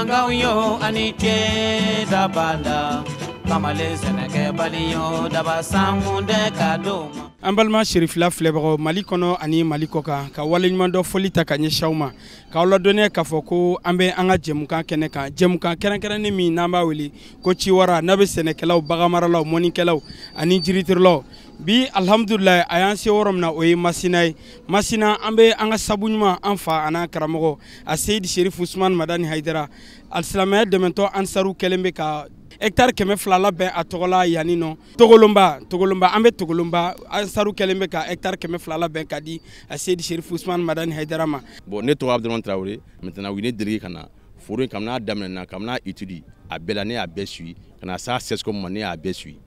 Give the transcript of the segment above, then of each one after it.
Bamanankanw yo ani ce dabada kamalen sɛnɛkɛbali yo daba sankun de ka don ma. An balima Cherifila filɛbagaw Mali kɔnɔ ani Mali kɔ kan, ka waleɲumandɔ foli ta ka ɲɛsin aw ma, k'aw ladɔnniya k'a fɔ ko an bɛ an ka jɛmukan kɛnɛ kan, jɛmukan kɛrɛnkɛrɛnnen min n'an b'a wele ko Ciwara, n'a bɛ sɛnɛkɛlaw, baganmaralaw, mɔnikɛlaw ani jiriturulaw. Bi alhamdulilayi, a y'an se yɔrɔ min na, o ye Masina ye. Masina, an bɛ an ka sabu ɲuman, an fa an'an karamɔgɔ a Seyidi Serifu Usumani Madani Hayidara, alisilamɛya dɛmɛtɔ Ansaru kɛlen bɛ ka hectare 200 labɛn a tɔgɔ la yanni nɔ Togolonba. Togolonba, an bɛ Togolonba, Ansaru kɛlen bɛ ka hectare 200 labɛn ka di a Seyidi Serifu Usumani Madani Hayidara ma. Bon, ne tɔgɔ Abdramane Traoré. Maintenant, u ye ne délégué ka na foro in, kabini a daminɛna, kabini a étude a bɛɛ la, ne y'a bɛɛ suit ka na s'a CSCOM ma, ne y'a bɛɛ suit.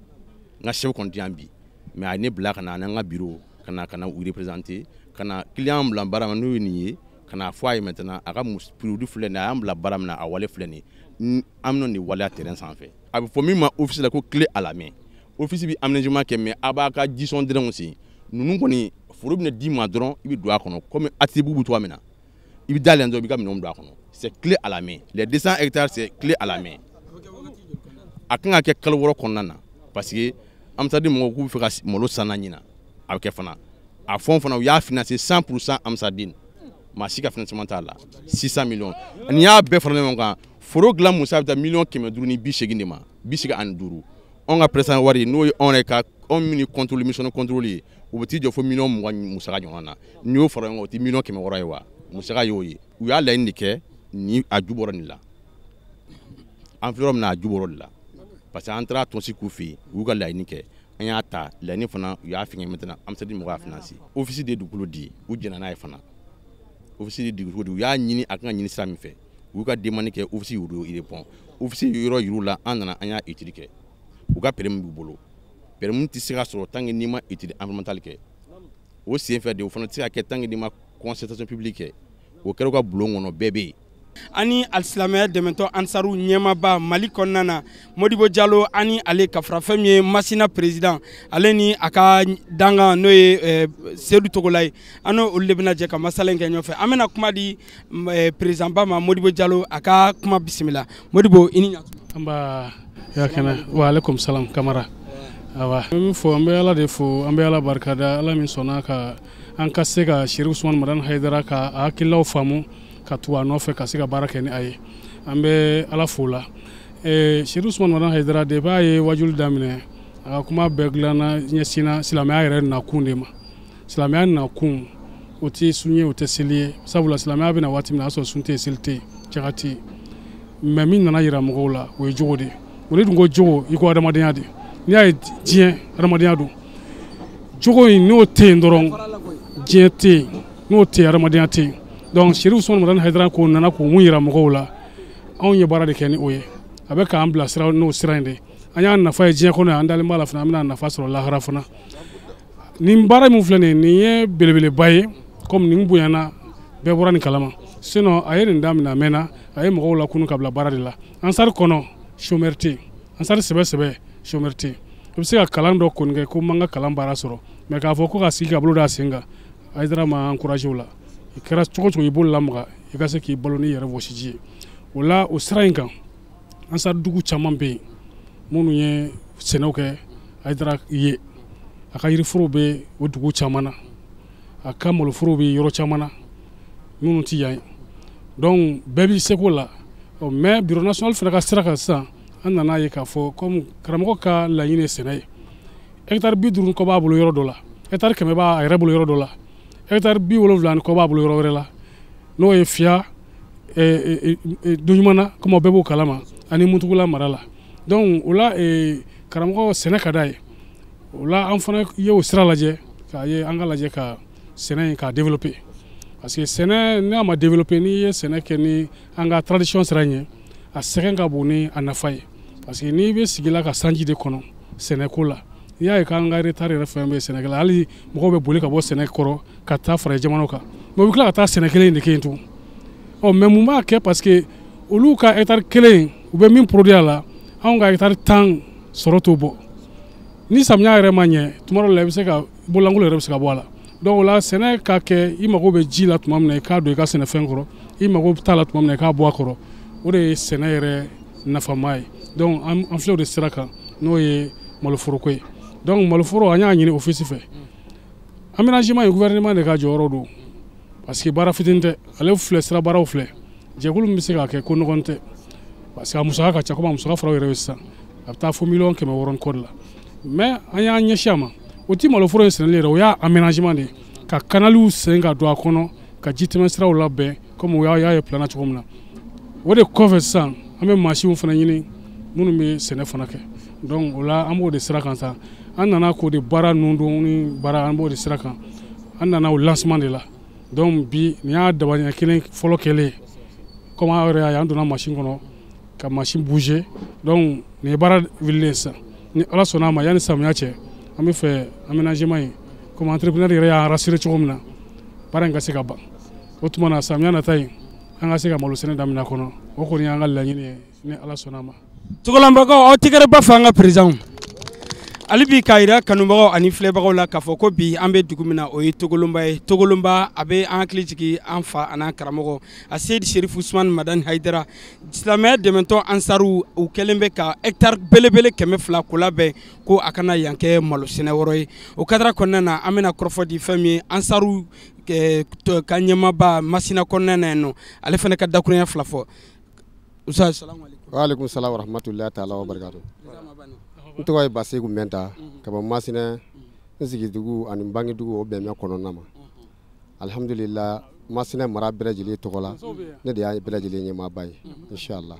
N ka chef kɔni tɛ yan bi, mais a ye ne bila ka na ani an ka bureau ka na u représenter, ka na client bila baara ma, n'o ye nin ye, ka na fɔ a ye. Maintenant, a ka produit filɛ nin ye, a y'an bila baara min na, a wale filɛ nin ye, an bɛna nin waleya terrain sanfɛ. A bɛ fɔ min ma office la ko clé à la main. Office bɛ aménagement kɛ, mais a b'a ka jisɔn dɛrɛnw sen ninnu kɔni, foro bɛna d'i ma dɔrɔn, i bɛ don a kɔnɔ komi ATT bɛ cogoya min na, i bɛ dayɛlɛ dɔrɔn, i b'i ka minɛnw don a kɔnɔ. C'est clé à la main, les 200 hectares, c'est clé à la main. A kan ka kɛ kalo 6 kɔnɔna na, parce que Amsadi mɔgɔw k'u bɛ fɛ ka malo san na ɲina, a bɛ kɛ fana. A fɔn fana, u y'a financé 100 % Amsadine, maa si ka financement t'a la, 600 millions. N'i y'a bɛɛ fara ɲɔgɔn kan, foro dilan musa bɛ taa miliyɔn 585 de ma, 85. Anw ka président wari, n'o ye anw yɛrɛ ka anw min ni contrôle, mission de contrôle ye, o bɛ t'i jɔ fo miliyɔn 20 musaka ɲɔgɔn na. N'i y'o fara ɲɔgɔn kan, o tɛ miliyɔn 600 ye wa? Musaka y'o ye. U y'a laɲini de kɛ ni a ju bɔra nin la. An filɛ yɔrɔ min na, a ju bɔra de la, parce que an taara tɔnsi k'u fɛ yen, u y'u ka laɲini kɛ, an y'a ta laɲini fana, u y'a fɛngɛ. Maintenant, Amsadi mɔgɔw y'a financé, office de ye dugukolo di, u jɛnna n'a ye fana. Office de dugukolo di, u y'a ɲini, a kan ka ɲini sira min fɛ, u y'u ka demande kɛ, office y'u répond, office ye yɔrɔ yir'u la, an nana, an y'a étude kɛ. U ka permis b'u bolo, permis tɛ se ka sɔrɔ tant que n'i ma étude environnementale kɛ. O sen fɛ de, o fana tɛ se ka kɛ tant que n'i ma concertation publique kɛ. O kɛra u ka bulon kɔnɔ, bɛɛ bɛ yen. Ani alisilamɛya dɛmɛtɔ Ansaru ɲɛmaba Mali kɔnɔna na, Modibo Jalo, ani ale ka fara fɛn min ye Masina président, ale ni a ka dangan, n'o ye Sedu Togola ye, an n'o olu de bɛna jɛ ka masala in kɛ ɲɔgɔn fɛ. An bɛna kuma di président ba ma, Modibo Jalo, a ka kuma. Bisimila Modibo, i ni ɲantuma. An ba ya kɛnɛ wa alaikum salam Kamara. Awa, n bɛ min fɔ, an bɛ Ala de fo, an bɛ Ala barikada, Ala min sɔnna ka an ka se ka Serifu Usumani Madani Hayidara ka a hakililaw faamu, ka tugu a nɔfɛ, ka se ka baara kɛ ni a ye. An bɛ Ala fo la. Serifu Usumani Madani Hayidara, depuis a ye wajuli daminɛ, a ka kuma bɛɛ dilanna ɲɛsinna silamɛya yɛrɛ nakun de ma. Silamɛya nakun, o tɛ sun ye, o tɛ seli ye, sabula silamɛya bɛna waati min na, a y'a sɔrɔ sun tɛ yen, seli tɛ yen, jaga tɛ yen. Mais min nana yira mɔgɔw la, o ye jogo de ye. O de dun ko jogo, i ko adamadenya de. N'i y'a ye diɲɛ adamadenya don, jogo in n'o tɛ yen dɔrɔn, diɲɛ tɛ yen, n'o tɛ yen, adamadenya tɛ yen. Donc Serifu Usumani Madani Hayidara ko nana k'o mun yira mɔgɔw la, anw ye baara de kɛ ni o ye. A bɛ k'an bilasira n'o sira in de. An y'a nafa ye diɲɛ kɔnɔ yan, an dalen b'a la fana, an bɛna nafa sɔrɔ lahara fana. Nin baara min filɛ nin ye, nin ye belebeleba ye, komi nin bonyana, bɛɛ bɔra nin kalama. Sinon a ye nin daminɛ, a mɛnna, a ye mɔgɔw lakunu ka bila baara de la. Ansari kɔnɔ, chômeur tɛ yen. Ansari sɛbɛ sɛbɛ, chômeur tɛ yen. I bɛ se ka kalan dɔ kɔni kɛ ko n man ka kalan baara sɔrɔ, mais k'a fɔ ko ka sigi ka bolo da sen kan, Hayidara ma encouragé o la. I kɛra cogo cogo, i bolo lamaga, i ka se k'i balo n'i yɛrɛ wɔsiji ye. O la, o sira in kan, Ansari dugu caman bɛ yen minnu ye sɛnɛw kɛ Hayidara ye. A ka yiriforow bɛ o dugu caman na, a ka maloforow bɛ yɔrɔ caman na minnu tɛ yan ye. Donc bɛɛ b'i seko la. Mais bureau national fana ka sira kan sisan, an nana ye k'a fɔ comme karamɔgɔ ka laɲini ye sɛnɛ ye, hectare 50 kɔ b'a bolo yɔrɔ dɔ la, hectare 100 b'a yɛrɛ bolo yɔrɔ dɔ la, hectare 70 ni kɔ b'a bolo yɔrɔ wɛrɛ la, n'o ye Fiya Doɲumana, comme bɛɛ b'o kalama, ani Mutugula mara la. Donc o la, karamɔgɔ sɛnɛ ka d'a ye. O la, an fana ye o sira lajɛ k'a ye an ka lajɛ ka sɛnɛ in k'a développer, parce que sɛnɛ n'a ma développer, n'i ye sɛnɛ kɛ ni an ka tradition sira in ye, a sɛgɛn ka bon ni a nafa ye, parce que n'i bɛ sigi la ka sanji de kɔnɔ sɛnɛko la, n'i y'a ye k'an ka retard yɛrɛ fɛn bɛ sɛnɛkɛla, hali mɔgɔw bɛ boli ka bɔ sɛnɛ kɔrɔ ka taa fara jamanaw kan, mais u bɛ tila ka taa sɛnɛ kelen in de kɛ yen tugun. Ɔ mais mun b'a kɛ? Parce que olu ka hectare kelen, u bɛ min produit a la, anw ka hectare 10 sɔrɔ t'o bɔ. Ni samiya yɛrɛ ma ɲɛ, tuma dɔ la i bɛ se ka bololankolon yɛrɛ bɛ se ka bɔ a la. Donc o la, sɛnɛ ka kɛ, i mago bɛ ji la tuma min na, i k'a don i ka sɛnɛfɛn kɔrɔ, i mago t'a la tuma min na, i k'a bɔ a kɔrɔ. O de ye sɛnɛ yɛrɛ nafama ye. Donc an filɛ o de sira kan, n'o ye maloforoko ye. Donc maloforo, an y'a ɲini office fɛ. Aménagement ye gouvernement de ka jɔyɔrɔ don, parce que baara fitinin tɛ. Ale filɛ, sira baaraw filɛ, jɛkulu min bɛ se k'a kɛ, ko nɔgɔn tɛ, parce que a musaka ka ca. Komi a musaka fɔra yɛrɛ ye sisan, a bɛ taa fo 600 000 ni kɔ de la. Mais an y'an ɲɛsin a ma. O ti maloforo in sɛnɛli yɛrɛ, o y'a aménagement de ye, ka kanaliw sen ka don a kɔnɔ, ka ji tɛmɛsiraw labɛn, komi u y'a ye plan na cogo min na. O de kɔfɛ sisan, an bɛ mansinw fana ɲini minnu bɛ sɛnɛ fana kɛ. Donc o la, an b'o de sira kan sa. An nana k'o de baara ninnu don ni baara, an b'o de sira kan. An nana o lancement de la. Donc bi, nin y'a dabaɲɛ kelen fɔlɔ kɛlen ye. Comme aw yɛrɛ y'a ye, an donna machine kɔnɔ ka machine bouger. Donc nin ye baara wulilen ye sisan. Ni Ala sɔnna a ma, yanni samiya cɛ, an bɛ fɛ aménagement in, comme entrepreneur yɛrɛ y'an rassurer cogo min na, baara in ka se ka ban. O tuma na, samiya nata in, an ka se ka malo sɛnɛ daminɛ a kɔnɔ. O kɔni y'an ka laɲini ye, ni Ala sɔnna a ma. Togolanbagaw, aw tɛgɛrɛba fɛ an ka président. Hali bi, k'a yira kanubagaw ani filɛbagaw la k'a fɔ ko bi an bɛ dugu min na, o ye Togolonba ye. Togolonba, a bɛ an hakili jigin an fa an'an karamɔgɔ a Seyidi Serifu Usumani Madani Hayidara. Silamɛya dɛmɛtɔ ansaru, u kɛlen bɛ ka hectare belebele 200 ko labɛn ko a kana yan kɛ malo sɛnɛ yɔrɔ ye. O cadre kɔnɔna na, an bɛna kɔrɔfɔ di fɛn min ye ansaru ka ɲɛmaaba Masina kɔnɔna na yen nɔ, ale fana ka dakurunya fila fɔ. Ustaz, salamu aleykum. Wa aleykum salam wa rahmatullahi taala wa barakatuh. N tɔgɔ ye Baseku Mɛnta ka bɔ Masina. N sigidugu ani n bangedugu, o bɛn bɛ kɔnɔna ma. Alhamdulillah, Masina mara bɛɛ lajɛlen tɔgɔ la, ne de y'a bɛɛ lajɛlen ɲɛmaaba ye, inshallah.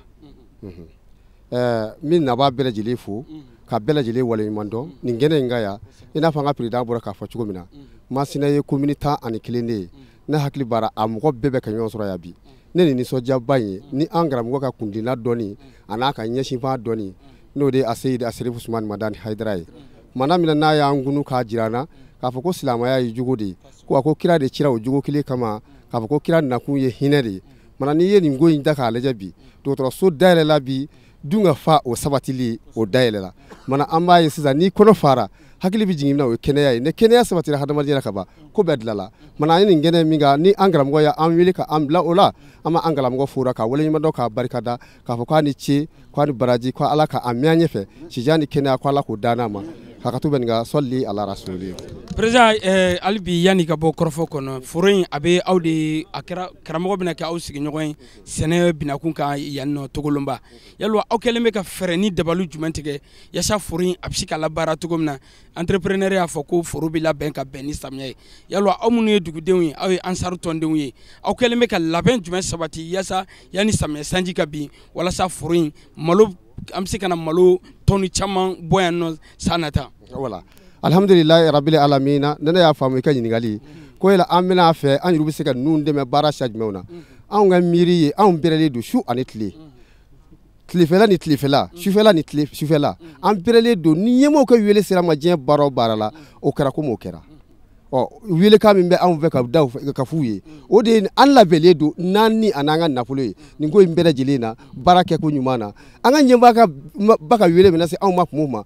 Min na b'a bɛɛ lajɛlen fo ka bɛɛ lajɛlen waleɲuman dɔn nin kɛnɛ in ka yan. I n'a fɔ an ka président bɔra k'a fɔ cogo min na, Masina ye commune 11 de ye. Ne hakili b'a la, a mɔgɔ bɛɛ bɛ ka ɲɔgɔn sɔrɔ yan bi. Ne ni nisɔndiyaba in ye ni an karamɔgɔ ka kundina dɔɔni a n'a ka ɲɛsinfan dɔɔni, n'o de ye a Seyidi a Serifu Usumani Madani Hayidara ye. Kumana min na n'a y'an kunu k'a jira an na k'a fɔ ko silamɛya ye jogo de ye, ko a ko kira de cira o jogo kelen kama, k'a fɔ ko kira nakun ye hinɛ de ye. Mana n'i ye nin ko in ta k'a lajɛ bi, dɔgɔtɔrɔso dayɛlɛla bi, dun ka fa o sabatili o dayɛlɛla. Mana an b'a ye sisan, n'i kɔnɔ fara, hakili bɛ jigin min na, o ye kɛnɛya ye. Ni kɛnɛya sabatira hadamadenya la ka ban, ko bɛɛ dilala. Mana an ye nin kɛnɛ min kan, ni an karamɔgɔ y'an wele ka an bila o la, an b'an karamɔgɔ fora ka waleɲuman dɔn, k'a barikada, k'a fɔ k'a ni ce, k'a ni baraji, ko Ala ka a mɛn an ɲɛfɛ, sijan ni kɛnɛya, ko Ala k'o d'an ma hakɛto bɛ nin ka sɔli ala rasuli. Président, hali bi, yanni ka bɔ kɔrɔfɔ kɔnɔ, foro in a bɛ aw de, a kɛra karamɔgɔ bɛna kɛ aw sigiɲɔgɔn ye sɛnɛ binakun kan yan nɔ Togolonba. Yalima aw kɛlen bɛ ka fɛɛrɛ ni dabalu jumɛn tigɛ yaasa foro in a bɛ se ka labaara cogo min na? Entrepreneur y'a fɔ ko foro bɛ labɛn ka bɛn ni samiya ye. Yalima aw minnu ye dugudenw ye, aw ye ansaru tɔndenw ye, aw kɛlen bɛ ka labɛn jumɛn sabati yaasa yanni samiya sanji ka bin, walasa foro in malo, an bɛ se ka na malo tɔni caman bɔ yan nɔ san nata? Wala, alhamdulilayi rabili alamina. Ne y'a faamu i ka ɲininkali ko yala an bɛna fɛ an yɛrɛ bɛ se ka ninnu dɛmɛ baara sira jumɛnw na. Anw ka miiri ye, anw bɛrɛlen don su ani tile, tilefɛla ni tilefɛla, sufɛla ni tile sufɛla, an bɛrɛlen don. Ni ɲɛmɔgɔw ka wele sera ma diɲɛ baara o baara la, o kɛra komi o kɛra. Ɔ welekan min bɛ anw fɛ ka da ka f'u ye, o de ye an labɛnlen don n'an ni a n'an ka nafolo ye nin ko in bɛɛ lajɛlen na, baara kɛko ɲuman na. An ka ɲɛmaa ka ba ka wele min se anw ma tuma o ma,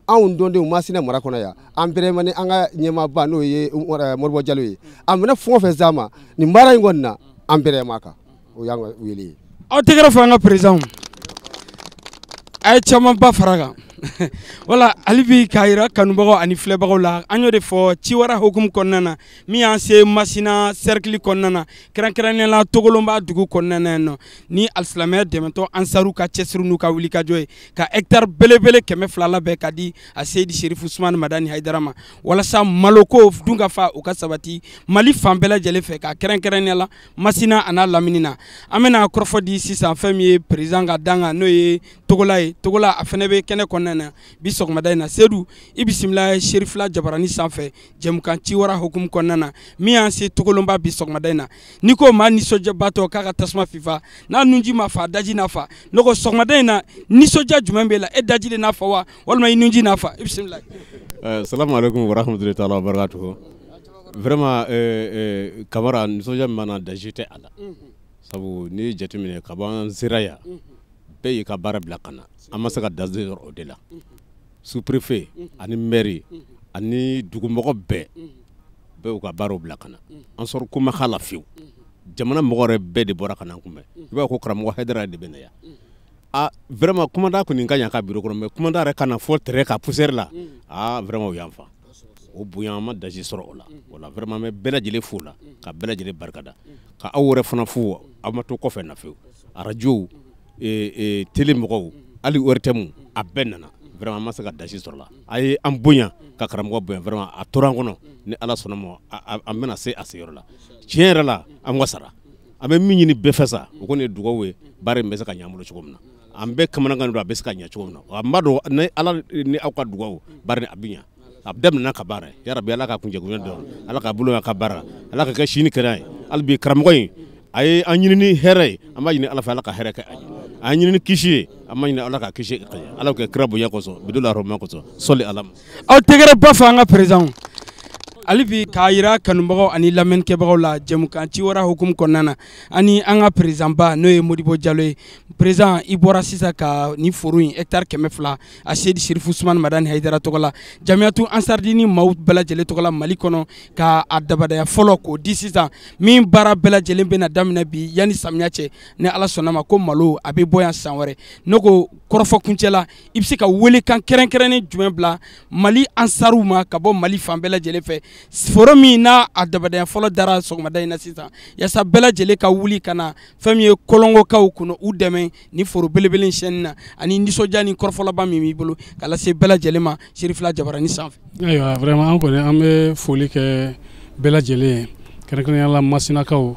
anw dɔndenw Masina mara kɔnɔ yan, an bɛrɛma ni an ka ɲɛmaaba, n'o ye Moribo Jalo ye. A minɛ fɛn o fɛn s'a ma nin baara in kɔni na, an bɛrɛma kan, o y'an ka wele ye. Aw tɛgɛrɛ fɔ an ka président, a ye camanba fara kan. Wala, hali bi, k'a yira kanubagaw ani filɛbagaw la, an y'o de fɔ ciwara hukumu kɔnɔna na, min y'an se Masina cercle kɔnɔna na, kɛrɛnkɛrɛnnenya la Togolonba dugu kɔnɔna na yan nɔ, ni alisilamɛya dɛmɛtɔ ansaru ka cɛsiri n'u ka wulikajɔ ye ka hectare belebele 200 labɛn ka di a Seyidi Serifu Usumani Madani Hayidara ma, walasa maloko dun ka fa o ka sabati Mali fan bɛɛ lajɛlen fɛ, ka kɛrɛnkɛrɛnnenya la Masina a n'a lamini na. An bɛna kɔrɔfɔ di sisan fɛn min ye président ka dan kan, n'o ye Togola ye. Togola, a fana bɛ kɛnɛ kɔnɔna na bi sɔgɔmada in na. Sedu, i bisimila Serifila Jabarani sanfɛ, jɛmukan ciwara hukumu kɔnɔna na, min y'an se Togolonba bi sɔgɔmada in na. N'i ko maa nisɔndiyabatɔ k'a ka tasuma fifa, n'a nunji ma fa, daji n'a fa, ne ko sɔgɔmada in na, nisɔndiya jumɛn b'e la? E daji de n'a fa wa, walima i nunji n'a fa? I bisimila. Salamu alaikum wa rahmatullahi taala wa barakatuhu. Vraiment, Kamara, nisɔndiya min b'an na, daji tɛ a la, sabu n'i ye jateminɛ, ka bɔ an sera yan, bɛɛ y'i ka baara bila ka na. An ma se ka danger sɔrɔ o de la. Sous-préfet ani maire ani dugumɔgɔ bɛɛ, bɛɛ y'u ka baaraw bila ka na. An sɔrɔ ko ma k'a la fiyewu. Jamana mɔgɔ yɛrɛ bɛɛ de bɔra ka na an kunbɛn. I b'a fɔ ko karamɔgɔ Hayidara de bɛ na yan. Ah, vraiment commandant kɔni ka ɲa ka bureau kɔnɔ, mais commandant yɛrɛ ka na fɔ terrain kan poussière la, ah vraiment o y'an fa. O bonya an ma danger sɔrɔ o la. O la vraiment an bɛ bɛɛ lajɛlen fo la, ka bɛɛ lajɛlen barikada. Ka aw yɛrɛ fana fo, aw ma to kɔfɛ na fewu. Radio, télé mɔgɔw, hali ORTM, a bɛɛ nana. Vraiment an ma se ka danger sɔrɔ la. A ye an bonya ka karamɔgɔ bonya, vraiment a tora an kɔnɔ. Ni Ala sɔnna ma, an bɛna se a seyɔrɔ la. Tiɲɛ yɛrɛ la, an wasara. An bɛ min ɲini bɛɛ fɛ sa, o kɔni ye dugawu ye, baara in bɛ se ka ɲɛ an bolo cogo min na. An bɛɛ kamanagan don, a bɛ se ka ɲɛ cogo min na. An b'a dɔn ni Ala ni aw ka dugawu, baara in a bɛ ɲɛ. A daminɛna ka baara ye. Yarabi Ala ka kunjɛkunya dɔn. Ala ka bolo ka baara. Ala ka kɛ si ni kɛnɛya ye. Hali bi karamɔgɔ in, a ye an ɲini ni hɛrɛ ye. An b'a ɲini Ala fɛ, Ala ka hɛrɛ kɛ a ye. A ɲini ni kisi ye. An b'a ɲini Ala ka kisi ka ɲɛ. Ala kɛ kira bonya kosɔn, bidula hɔrɔma kosɔn. Sɔli ala ma. Aw tɛgɛrɛ ba fɔ an ka président. Hali bi k'a yira kanubagaw ani lamɛnnikɛbagaw la jɛmukan ciwara hukumu kɔnɔna na, ani an ka président ba n'o ye Modibo Jalo ye. Président, i bɔra sisan ka ni foro in hectare 200 a Seyidi Serifu Usumani Madani Hayidara tɔgɔ la, Jamiyatu Ansardini maaw bɛɛ lajɛlen tɔgɔ la Mali kɔnɔ, ka a dabadaya fɔlɔ k'o di sisan, min baara bɛɛ lajɛlen bɛna daminɛ bi yanni samiya cɛ, ni Ala sɔnna ma ko malo a bɛ bɔ yan san wɛrɛ. Ne ko kɔrɔfɔ kuncɛ la, i bɛ se ka welekan kɛrɛnkɛrɛnnen jumɛn bila Mali ansaruw ma ka bɔ Mali fan bɛɛ lajɛlen fɛ, foro min n'a a dabadaya fɔlɔ dara sɔgɔmada in na sisan, yaasa bɛɛ lajɛlen ka wuli ka na fɛn min ye Kolongokaw kunna u dɛmɛ ni foro belebele in siyɛnni na, ani nisɔndiya ni kɔrɔfɔlaba min b'i bolo ka lase bɛɛ lajɛlen ma Serifila Jabarani sanfɛ? Ayiwa, vraiment an kɔni an bɛ foli kɛ bɛɛ lajɛlen ye, kɛrɛnkɛrɛnnenya la Masinakaw,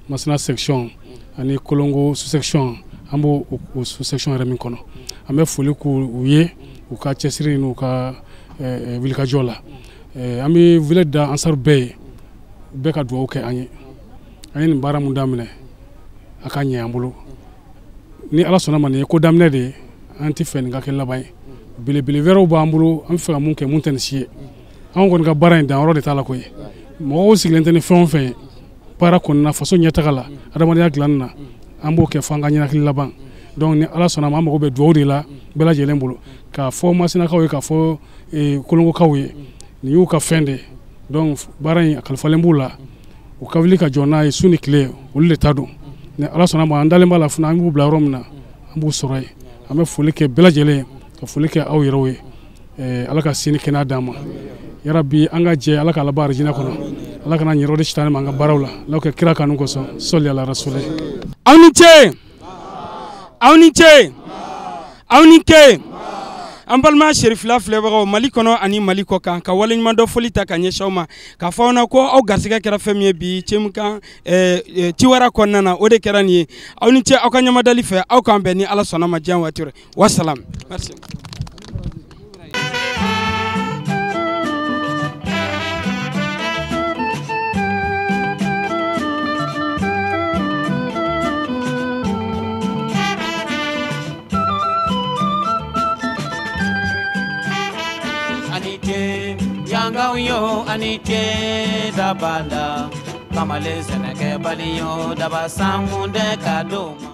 Masina section ani Kolongo sous section, an b'o o sous section yɛrɛ min kɔnɔ, an bɛ foli k'u ye u ka cɛsiri n'u ka wulikajɔ la. An bɛ wele da ansaru bɛɛ ye, bɛɛ ka dugawu kɛ an ye. An ye nin baara mun daminɛ, a ka ɲɛ an bolo. Ni Ala sɔnna ma, nin ye ko daminɛ de ye, an tɛ fɛ nin ka kɛ laban ye. Belebele wɛrɛw b'an bolo, an bɛ fɛ ka mun kɛ mun tɛ nin si ye. Anw kɔni ka baara in danyɔrɔ de t'a la koyi. Mɔgɔw sigilen tɛ ni fɛn o fɛn ye baara kɔnɔna, faso ɲɛtaga la, adamadenya dilanni na, an b'o kɛ fo an ka ɲɛnakili laban. Donc ni Ala sɔnna ma, an mago bɛ dugawu de la bɛɛ lajɛlen bolo, k'a fɔ Masinakaw ye, k'a fɔ Kolongokaw ye, nin y'u ka fɛn de ye. Donc baara in a kalifalen b'u la, u ka wuli ka jɔ n'a ye su ni tile, olu de ta don. Ni Ala sɔnna ma, an dalen b'a la fana, an b'u bila yɔrɔ min na, an b'u sɔrɔ yen. An bɛ foli kɛ bɛɛ lajɛlen ye, ka foli kɛ aw yɛrɛw ye. Ala ka sini kɛnɛya d'an ma. Yarabi an ka jɛ, Ala k'a laban arijinɛ kɔnɔ. Ala kana ɲɛrɛ di sitanɛ ma an ka baaraw la. Ala kɛ kira kanu kosɔn. Sɔli ala rasuli. Aw ni ce, aw ni ce, aw ni ke. An balima Serifila filɛbagaw Mali kɔnɔ ani Mali kɔ kan, ka waleɲumandɔn foli ta ka ɲɛsin aw ma, k'a fɔ aw ɲɛna ko aw garisɛgɛ kɛra fɛn min ye bi Cemukan, Ciwara kɔnɔna na, o de kɛra nin ye. Aw ni ce aw ka ɲamadali fɛ, aw k'an bɛn ni Ala sɔnna ma diɲɛ waati wɛrɛ. Wasalam. Merci. Yangaw yo ani ce dabala kamalen sɛnɛkɛbali yo daba sankunde ka d'o ma.